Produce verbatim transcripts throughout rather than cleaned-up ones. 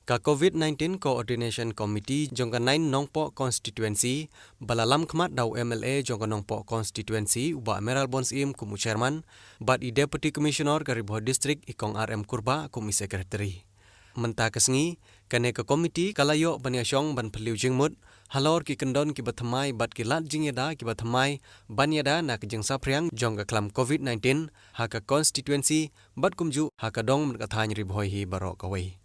Ka COVID nineteen Coordination Committee jong ka nine Nongpoh Constituency, ba la lam khmat da u M L A jong ka Nongpoh Constituency, u Bah Mayralborn Syiem kum u chairman, bad i Deputy Commissioner ka Ri Bhoi District, i Kong R M Kurbah kum i secretary. Mynta ka sngi, kane ka committee ka la ïoh ban ïashong ban phylliew jingmut halor ki kyndon kiba thymmai bad ki lad jingïada kiba thymmai ban ïada na ka jingsaphriang jong ka khlam COVID nineteen ha ka constituency bad kumjuh ha ka dong bad ka thaiñ Ri Bhoi hi baroh kawei.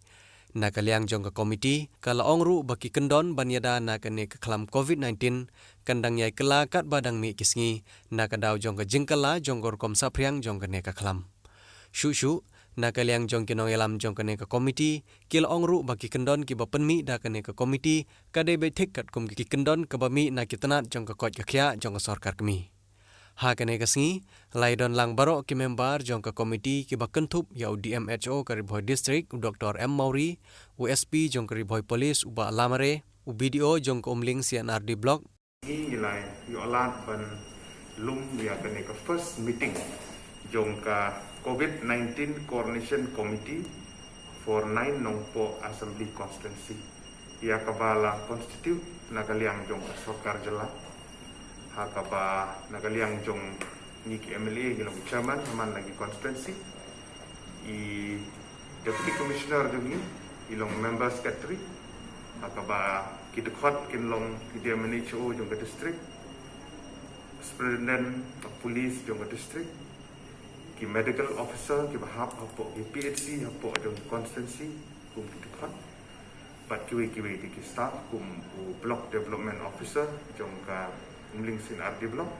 Na ka liang jong ka committee, ka la ong ruh ba ki kyndon ban ïada na kane ka khlam COVID nineteen kan dang ïai kylla katba dang mih ki sngi, na ka daw jong ka jingkylla jong ka rukom saphriang jong kane ka khlam. Shuh shuh, na ka liang jong ki nongïalam jong kane ka committee, ki la ong ruh ba ki kyndon kiba pynmih da kane ka committee ka dei beit thik katkum ki kyndon kaba mih na ki tnat jong ka koit ka khiah jong ka sorkar kmie. Ha kane ka sngi, la ïadon lang baroh ki member jong ka committee kiba kynthup ïa u D M H O ka Ri Bhoi District, u Doctor M Mawrie, u S P jong ka Ri Bhoi Police, u Bah Lamare, u B D O jong ka Umling C and R D Block, Ngi ngi la ïoh lad ban lum ïa kane ka first meeting jong ka COVID nineteen Coordination Committee for nine Nongpoh Assembly Constituency, ïa kaba la constitute na ka liang jong ka sorkar jylla, ha kaba na ka liang jong ngi ki M L A ngi long chairman ha man la ki constituency, i Deputy Commissioner jong ngi i long member secretary, ha kaba ki dkhot kin long ki D M H O jong ka district, Superintendent of Police jong ka district, ki medical officer kiba hap hapoh ki P H C hapoh jong ki constituency kum ki dkhot, bad kiwei kiwei de ki staff kum u Block Development Officer jong ka Umling C and R D Block,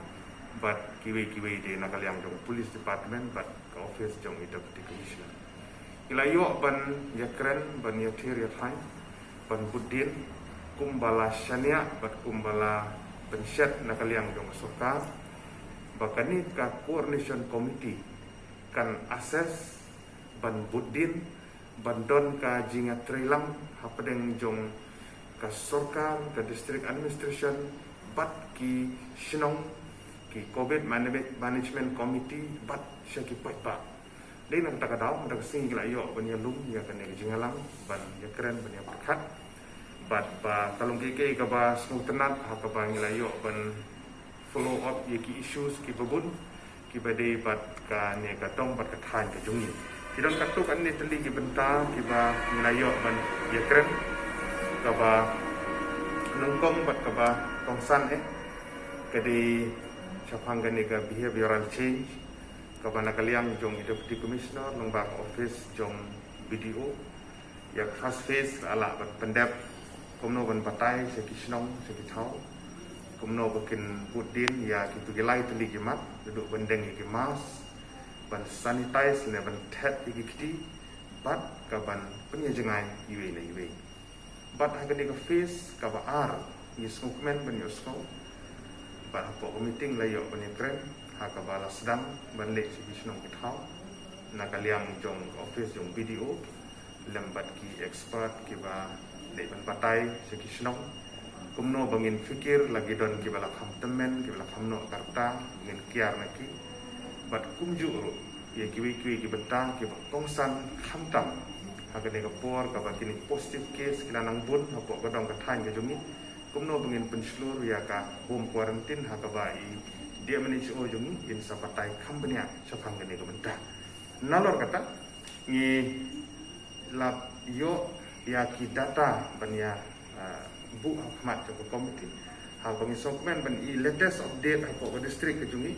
bad kiwei kiwei de na ka liang jong Police Department bad ka office jong i Deputy Commissioner. Ngi la ïoh ban ïakren, ban ïathir ïathaiñ, ban bud dien kumba la shaniah bad kumba la pynshet na ka liang jong ka sorkar, ba kane ka Coordination Committee kan assess, ban bud dien, ban don ka jingïatreilang hapdeng jong ka sorkar, ka district administration bad ki shnong, ki COVID Manage- Management Committee bad sha ki paidbah. Dei na kata ka daw, mynta ka sngi ngi la ïoh ban ïalum ïa kane ka jingïalang, ban ïakren, ban ïapyrkhat. Bad ba ka long kiei kiei kaba sngewtynnat ha kaba ngi la ïoh ban follow up ïa ki issues kiba bun kiba dei bad kane ka dong bad ka thaiñ ka jong ngi. Ki don katto katne tylli ki bynta kiba ngi la ïoh ban ïakren, kaba nyngkong bad kaba kongsan eh ka dei shaphang kane ka behavioral change, kaba na ka liang jong i Deputy Commissioner lyngba ka office jong B D O, ïa ka first phase la lah ban pyndep kumno ban batai sha ki shnong sha ki thaw, kumno ba kin bud dien ïa kito ki lai tylli ki mat, naduh ban deng ïa ki mask, ban sanitize ne ban thet ïa ki kti, bad ka ban pynïajngai iwei na iwei. Bad ha kane ka phase kaba ar, ngi sngewkmen ban ïohsngew ba hapoh ka meeting la ïoh ban ïakren ha kaba la sdang ban leit sha ki shnong ki thaw na ka liang jong ka office jong B D O lem bad ki expert kiba leit ban batai sha ki shnong, kumno ba ngin fikir la ki don kiba la kham tymmen, kiba la kham noh ka rta, ngin kiar na ki. Bad kumjuh ruh ïa kiwei kiwei ki bynta kiba kongsan khamtam ha kane ka por kaba kine positive case ki la nang bun hapoh ka dong ka thaiñ ka jong ngi, kumno ba ngin pynshlur ïa ka home quarantine ha kaba i D M H O jong ngi in sa batai kham bniah shaphang kane ka bynta. Nalor kata, ngi la ïoh ïa ki data ban ïa, ah, buh ha khmat jong ka committee. Ha ba ngi sngewkmen ban i latest update hapoh ka district ka jong ngi,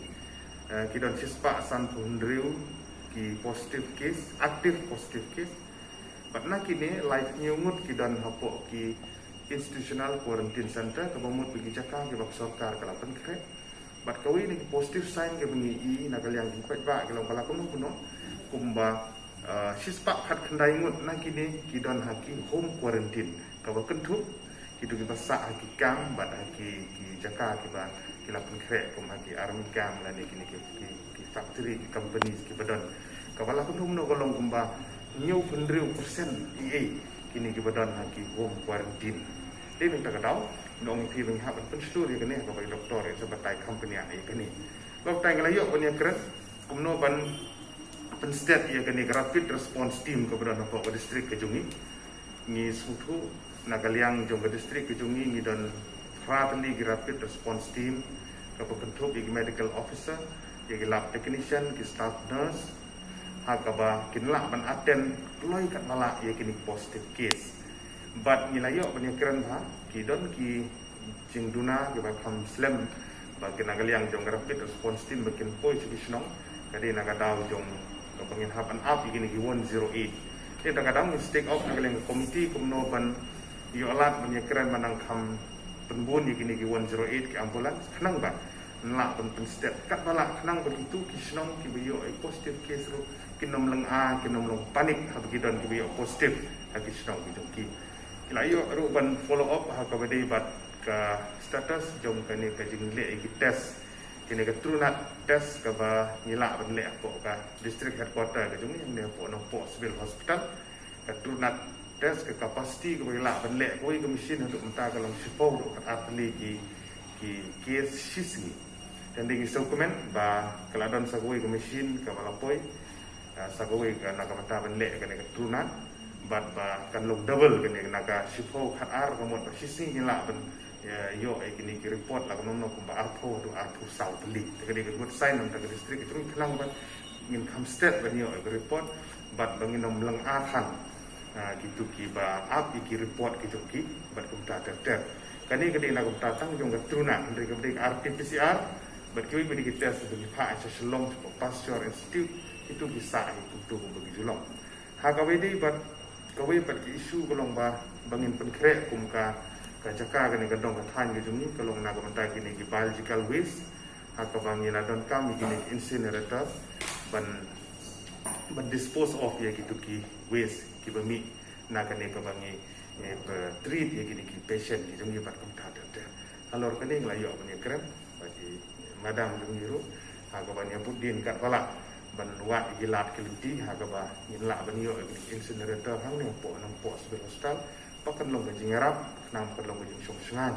ah, ki don shispah sanphew hynriew ki positive case, active positive case. Bad na kine laiphew hynñiew ngut ki don hapoh ki institutional quarantine center kaba mut ba ki jaka kiba ka sorkar ka la pynkhreh. Bad kawei na ki positive sign kaba ngi i na ka liang ki paidbah ki long ba la kumno kumno, kumba, ah, shispah khatkhyndai ngut na kine ki don ha ki home quarantine kaba kynthup kito kiba sah ha ki camp bad ha ki, ki jaka kiba ki la pynkhreh kum ha ki army camp lane kine ki, ki, ki factory, ki companies kiba don. Kaba la kumno kumno ka long kumba hynñiewphew hynriew percent eiei kine kiba don ha ki home quarantine. Dei na kata ka daw ngi ong ïa phi ba ngi hap ban pynshlur ïa kane ha kaba i doktor in sa batai kham bniah ïa kane. Ba batai ngi la ïoh ban ïakren kumno ban pynsted ïa kane ka rapid response team kaba don hapoh ka district ka jong ngi. Ngi sngewthuh na ka liang jong ka district ka jong ngi, ngi don phra tylli ki rapid response team, kaba kynthup ïa ki medical officer, ïa ki lab technician, ki staff nurse, ha kaba kin lah ban attend kloi katba lah ïa kine ki positive case. Bad ngi la ïoh ban ïakren bha, ki don ki jingduna kiba kham slem ba ki na ka liang jong ka rapid response team ba kin poi sha ki shnong, ka dei na ka daw jong kaba ngin hap ban ap ïa kine ki one zero eight. Te na ka daw ngin stake out na ka liang ka committee kumno ban ïoh lad ban ïakren ban nang kham pynbun ïa kine ki one zero eight ki ambulance khnang ba ngi lah ban pynstet katba lah khnang ba kitu ki shnong kiba ïoh ïa positive case ruh kin ym lynga, kin ym long panic haba ki don kiba ïoh positive ha ki shnong ki jong ki. Ki la ïoh ruh ban follow up ha kaba dei bad ka status jong kane ka jingleh ïa ki test, kane ka TrueNat test kaba ngi lah ban leh hapoh ka district headquarter ka jong ngi, ne hapoh Nongpoh Civil Hospital. Ka TrueNat test, ka capacity kaba ngi lah ban leh kawei ka machine haduh mynta ka long shiphew haduh khatar tylli ki, ki case shisngi. Te ngi sngewkmen ba ka la don sa kawei ka machine kaba la poi, ah, sa kawei ka na ka bynta ban leh kane ka TrueNat, bad ba kan long double kane na ka shiphew khatar, ka mut ba shisngi ngi lah ban, eh, ïoh ïa kine ki report la kumno kumba arphew haduh arphew saw tylli. Te ka dei ka good sign na ka bynta ka district ka jong ngi khnang ba ngin kham stet ban ïoh ïa ka report bad ba ngin ym lynga than, ah, kitu kiba ap ïa ki report ki jong ki bad kumta ter ter. Kane ka dei na ka bynta tang jong ka TrueNat, hynrei kaba dei ka RT-PCR bad kiwei pat ki test ba ngi phah sha Shillong, sha Pasteur Institute, kitu ki sah ïa kumtu kumba ki ju long. Ha kawei dei bad kawei pat ka issue ka long ba, ba ngin pynkhreh kum ka, ka jaka kane ka dong ka thaiñ ka jong ngi ka long na ka bynta kine ki biological waste, ha kaba ngi la donkam ïa kine ki incinerator ban, ban dispose of ïa kitu ki waste kiba mih na kane kaba ngi, eh, treat ïa kine ki patient ki jong ngi bad kumta ter ter. Halor kane ngi la ïoh ban ïakren bad ki madam jong ngi ruh ha kaba ngi bud dien katba lah ban wad ïa ki lad ki lynti ha kaba ngin lah ban ïoh ïa ki incinerator hangne hapoh Nongpoh Civil Hospital. Ba kan long ka jingïarap, khnang ba kan long ka jingshong shngaiñ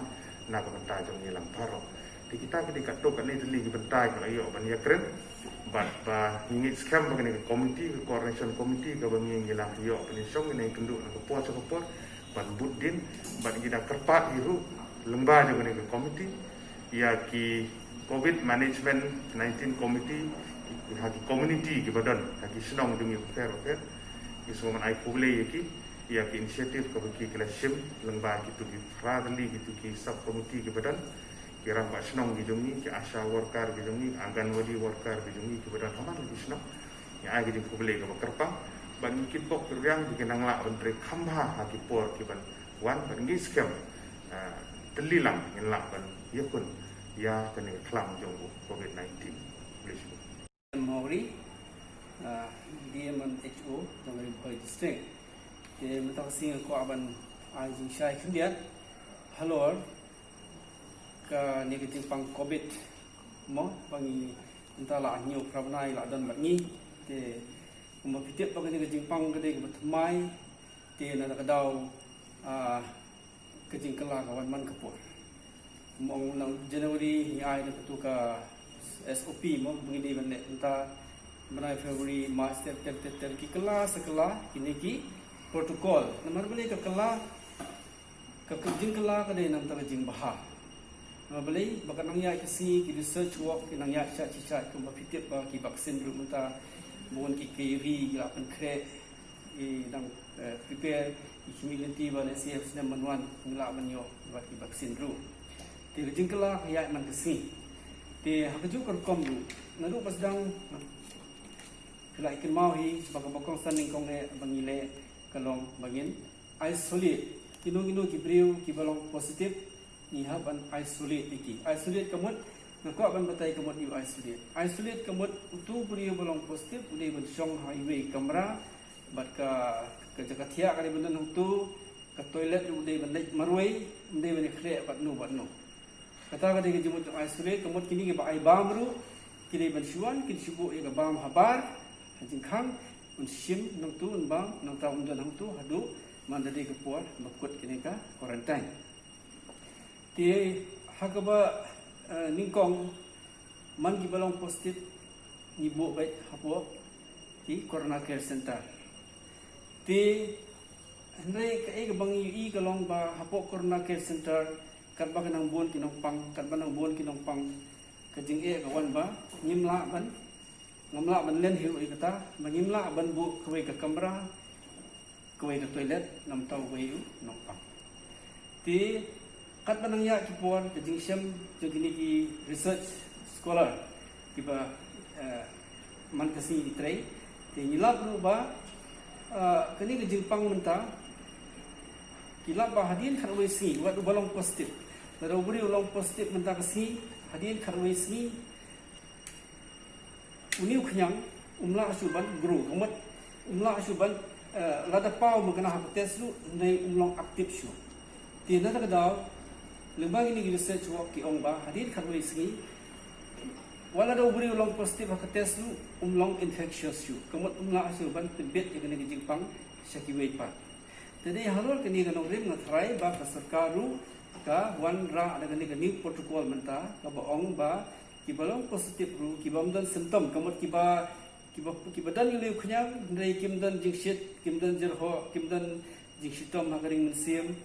na ka bynta jong ngi lang baroh. Te kita ki dei katto katne tylli ki bynta kiba la ïoh ban ïakren bad ba ngi ngeit skhem ba kane ka committee, ka coordination committee kaba ngi, ngi la ïoh ban ïashong, ngi nang ïakynduh na ka por sha ka por ban bud dien, bad ngi da kyrpad hi ruh lyngba jong kane ka committee ïa ki Covid Management nineteen Committee, ha ki community kiba don ha ki shnong jong ngi bapher bapher. Ngi sngewbha ban ai khublei ïa ki ïa ki initiative kaba ki, ki la shim lyngba kitu ki phra tylli kitu ki sub committee kiba don, ki rangbah shnong ki jong ngi, ki ASHA worker ki jong ngi, Anganwadi worker ki jong ngi kiba don ha man la ki shnong. Ngi ai ka jingkhublei kaba kyrpang bad ngi kitbok kitrwiang ba kin nang lah ban trei kham bha ha ki por kiban wan bad ngi skhem, ah, tylli lang ngin lah ban ïakhun ïa kane ka khlam jong u Covid nineteen. Khublei shibun. Mawri, ah, D M and H O jong Ri Bhoi District. Te mynta ka sngi nga kwah ban ai jingshai khyndiat halor kane ka jingpang Covid mo, ba ngi mynta la hynñiew phra bnai la don bad ngi. Te kumba phi tip ba kane ka jingpang ka dei kaba thymmai. Te na ka daw, ah, ka jingkylla ka wan man ka por. Mo, na January ngi ai da katu ka S O P mo, ba ngi dei ban leh, mynta bnai February, March, ter ter ter ter ki kylla sa kylla kine ki protocol. Namar balei ka kylla, ka, ka jingkylla ka dei na ka bynta ka jingbha. Namar balei, ba ka nang ïaid ka sngi ki research work ki nang ïaid shait shait shait, kumba phi tip ba ki vaccine ruh mynta bun ki, ki ri ki la pynkhreh, ki dang, eh, prepare, ki khmih lynti ba lehse snem ban wan ngi lah ban ïoh bad ki vaccine ruh. Te ka jingkylla ka ïaid man ka sngi. Te ha kajuh ka rukom ruh, naduh ba sdang phi la ïa kynmaw hi ba kaba kongsan nyngkong eh ba ngi leh ka long ba ngin isolate kino kino ki briew kiba long positive, ngi hap ban isolate ïa ki. Isolate ka mut, nga kwah ban batai ka mut ïa u isolate. Isolate ka mut utu u briew ba long positive u dei ban shong ha iwei i kamra, bad ka, ka jaka thiah ka dei ban don hangtu, ka toilet ruh u dei ban leit marwei, um dei ban ïakhreh bad no bad no. Kata ka dei ka jingmut jong isolate, ka mut kine kiba ai bam ruh ki dei ban shu wan, kin shu buh ïa ka bam habar ha jingkhang, un shim nangtu un bam, nangta un don hangtu haduh man da dei ka por ba kut kane ka quarantine. Te ha kaba, eh, nyngkong, man kiba long positive ngi buh beit hapoh ki Corona Care Center. Te Hynrei kaei kaba ngi ïohi ka long ba hapoh Corona Care Center, katba ka nang bun ki nongpang, katba nang bun ki nongpang, ka jingeh ka wan ba ngim lah ban, ngam lah ban len hi ruh ïa kata, ba ngim lah ban buh kawei ka kamra, kawei ka toilet namar uwei u nongpang. Te katba nang ïaid ki por, ka jingshem jong kine ki research scholar kiba, eh, man ka sngi ki trei, te ngi lap ruh ba, eh, kane ka jingpang mynta, ki lap ba hadien khatwei sngi, wat uba long positive, lada u briew u long positive mynta ka sngi, hadien khatwei sngi, une u khñiang um lah shuh ban grow, ka mut um lah shuh ban, eh, lada paw mynta ha ka test ruh, hynrei um long active shuh. Te na kata ka daw, lyngba kine ki research work ki ong ba hadien khatwei sngi, wat lada u briew u long positive ha ka test ruh, um long infectious shuh, ka mut um lah shuh ban pynbit ïa kane ka jingpang sha kiwei pat. Te dei halor kane ka nongrim nga tharai ba ka sorkar ruh ka wanrah da kane ka new protocol mynta, kaba ong ba kiba long positive ruh, kiba ym don symptom, ka mut kiba, kiba, kiba don ïa une u khñiang, hynrei kim don jingshit, kim don jyrhoh, kim don jingshitom ha ka ring mynsiem,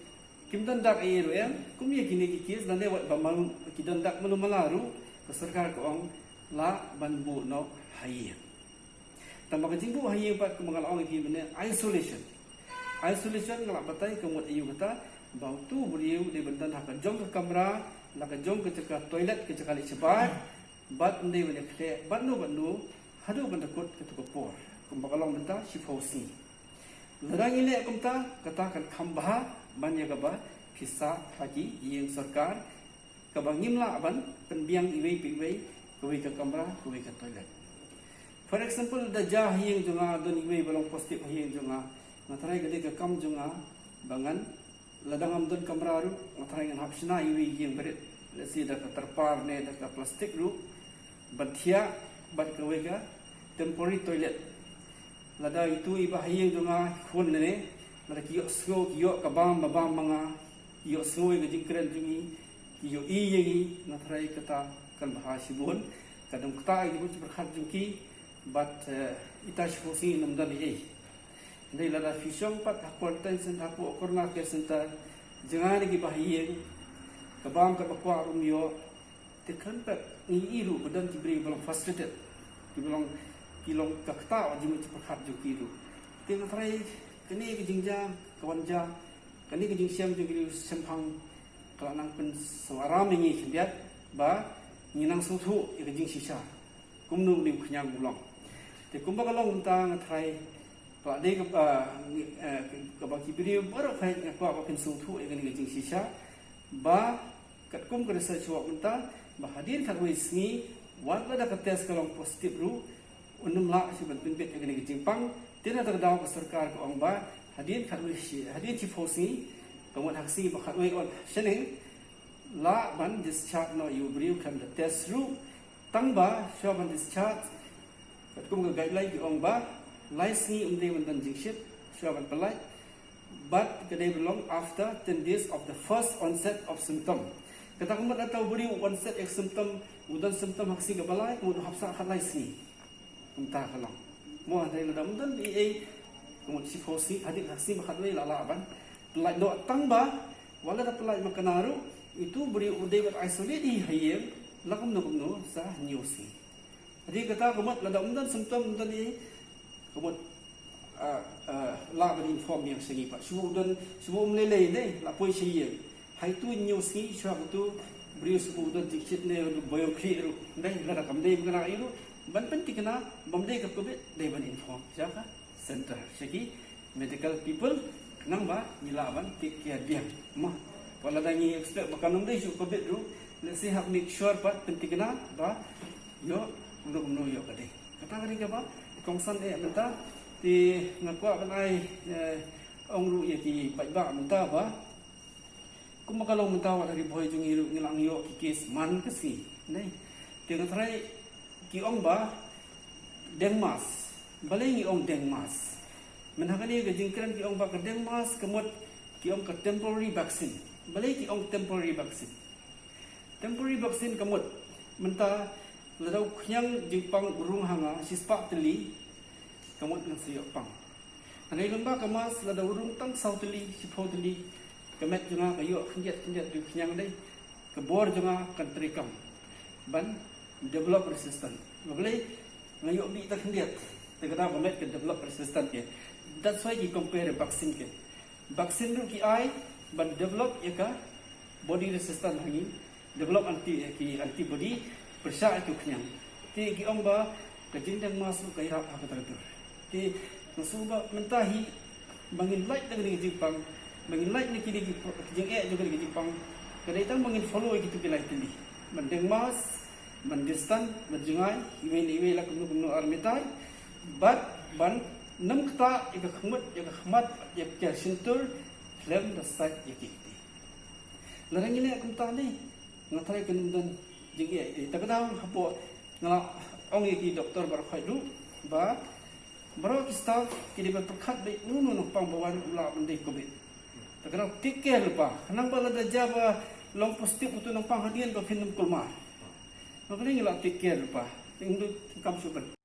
kim don dak ei ei ruh em, kum ïa kine ki case, lane wat ba malu, ki don dak malu mala ruh, ka sorkar ka ong lah ban buh noh ha ïing. Tangba ka jingbuh ha ïing pat, kumba nga la ong ïa phi mynne, isolation. Isolation nga la batai ka mut aïu kata, ba utu u briew u dei ban don ha ka jong ka kamra, la ka jong ka jaka toilet, ka jaka leit shabar, bad ym dei ban ïakhleh bad no bad no haduh ban da kut katto ka por, kumba ka long mynta shiphew sngi. Lada ngi leh kumta, kata kan kham bha ban ïa kaba phi sah ha ki ïing sorkar, kaba ngim lah ban pynbiang iwei pa iwei, kawei ka kamra, kawei ka toilet. For example, da jia ha ïing jong nga, don iwei ba long positive ha ïing jong nga, nga tharai ka dei ka kam jong nga ba ngan, lada ngam don kamra ruh, nga tharai ngan hap shna iwei ïing barit, let's say da ka tarpar ne da ka plastik ruh, ban thiah bad kawei ka temporary toilet. Lada itu i ba ha ïing jong nga, khun ne, lada ki ïohsngew, ki ïoh ka bam ba bam ma nga, ki ïohsngew ïa ka jingkren jong ngi, ki ïohi ïa ngi, nga tharai kata kan bha shibun, kan ym ktah ïa ki jingpyrkhat jong ki, bad, eh, ita shiphew sngi ym don ei ei. Hynrei lada phi shong pat ha quarantine center, hapoh Corona Care Center, jngai na ki ba ha ïing, ka bam kaba kwah ruh ym ïoh, te kren pat, ngi ïohi ruh ba don ki briew ba long frustrated, kiba long, ki long ka ktah jingmut jingpyrkhat jong ki ruh. Te nga tharai kane ka jingjia, ka wan jia, kane ka jingshem jong ki briew shemphang, ka la nang pynsngewrem ïa ngi khyndiat ba ngin nang sngewthuh ïa ka jingshisha, kumno une u khñiang u long. Te kumba ka long mynta nga tharai ka la dei kaba, eh, kaba ki briew baroh phi nga kwah ba phin sngewthuh ïa kane ka jingshisha, ba katkum ka research work mynta, ba hadien khatwei sngi, wat lada ka test ka long positive ruh, un ym lah shuh ban pynbit ïa kane ka jingpang. Te na kata ka daw ka sorkar ka ong ba hadien khatwei shi, hadien shiphew sngi, ka mut ha ka sngi ba khatwei wan shaneng, lah ban discharge noh ïa u briew khlem da test ruh. Tangba shuwa ban discharge, katkum ka guideline ki ong ba lai sngi ym dei ban don jingshit shuwa ban pynlait, bad ka dei ban long after ten days of the first onset of symptom. Kata ka mut lada u briew u onset ïa ka symptom, u don symptom ha ka sngi kaba lai, ka mut u hap sah khatlai sngi. Kumta ka long. Mo, hynrei lada ym don ei ei, ka mut shiphew sngi, hadien ha ka sngi ba khatwei la lah ban pynlait noh. Tangba wat lada pynlait makna ruh, itu u briew u dei ban isolate hi ha ïing la kumno kumno sa hynñiew sngi. Hadien kata ka mut lada ym don symptom, ym don ei ei, ka mut, ah, ah, lah ban inform biang sha ngi pat. Shu u don, shu um lei lei ne, la poi sha ïing. Ha itu hynñiew sngi, shuwa utu u briew shu u don jingshit ne u don boyong khlieh ruh, ne lada kam dei makna ei ruh, ban pynthikna bym dei ka covid, dei ban inform sha ka center, sha ki medical people, khnang ba ngi lah ban take care biang. Mo, wat lada ngi expect ba kan ym dei shuh covid ruh, let's say hap make sure pat, pynthikna ba ïoh kumno kumno ïoh ka dei. Kata ka dei kaba kongsan eh mynta. Te nga kwah ban ai, eh, ong ruh ïa ki paidbah mynta ba kumba ka long mynta, wat ha Ri Bhoi jong ngi ruh ngi la ïoh ki case man ka sngi, ne. Te nga tharai ki ong ba deng mask. Balei ngi ong deng mask? Mynta ha kane ka jingkren ki ong ba ka deng mask ka mut ki ong ka temporary vaccine. Balei ki ong temporary vaccine? Temporary vaccine ka mut mynta lada u khñiang jingpang u rung ha nga shispah tylli, ka mut ngan sa ïoh pang. Hynrei lyngba ka mask lada u rung tang saw tylli, shiphew tylli, ka met jong nga ka ïoh khyndiat khyndiat, u khñiang dei, ka bor jong nga kan treikam ban develop resistant. Balei? Nga ïoh bih ta khyndiat, te ka daw ka met ka develop resistant ke. That's why ki compare vaccine ke. Vaccine ruh ki ai ban develop ïa ka body resistant ha ngi, develop anti, ki antibody pyrshah ïa u khñiang. Te ki ong ba ka jingdeng mask ruh ka ïarap ha kata ka dur. Te nga sngew ba mynta hi ba ngin lait na kane ka jingpang, ba ngin lait na kine ki pro-, ki jingeh jong kane ka jingpang, ka dei tang ba ngin follow ïa kitu ki lai tylli. Ban deng mask, ban distance, ban jngai iwei na iwei la kumno kumno ar meter. Bad ban nym ktah ïa ka khmut, ïa ka khmat, ïa ka shyntur khlem da sait ïa ki kti. Lada ngi leh kumta ne, nga tharai kan ym don jingeh. Te ta ka daw hapoh nga la ong ïa ki doktor baroh khoit ruh ba baroh ki staff ki dei ban pyrkhat beit uno uno nongpang ba wan u lah ban dei covid. Ta ka daw take care lypa, khnang ba lada jia ba long positive utu u nongpang hadien ba phin ym kulmar. Nga kane ngi la take care lypa. Te ym dei kam shuh ban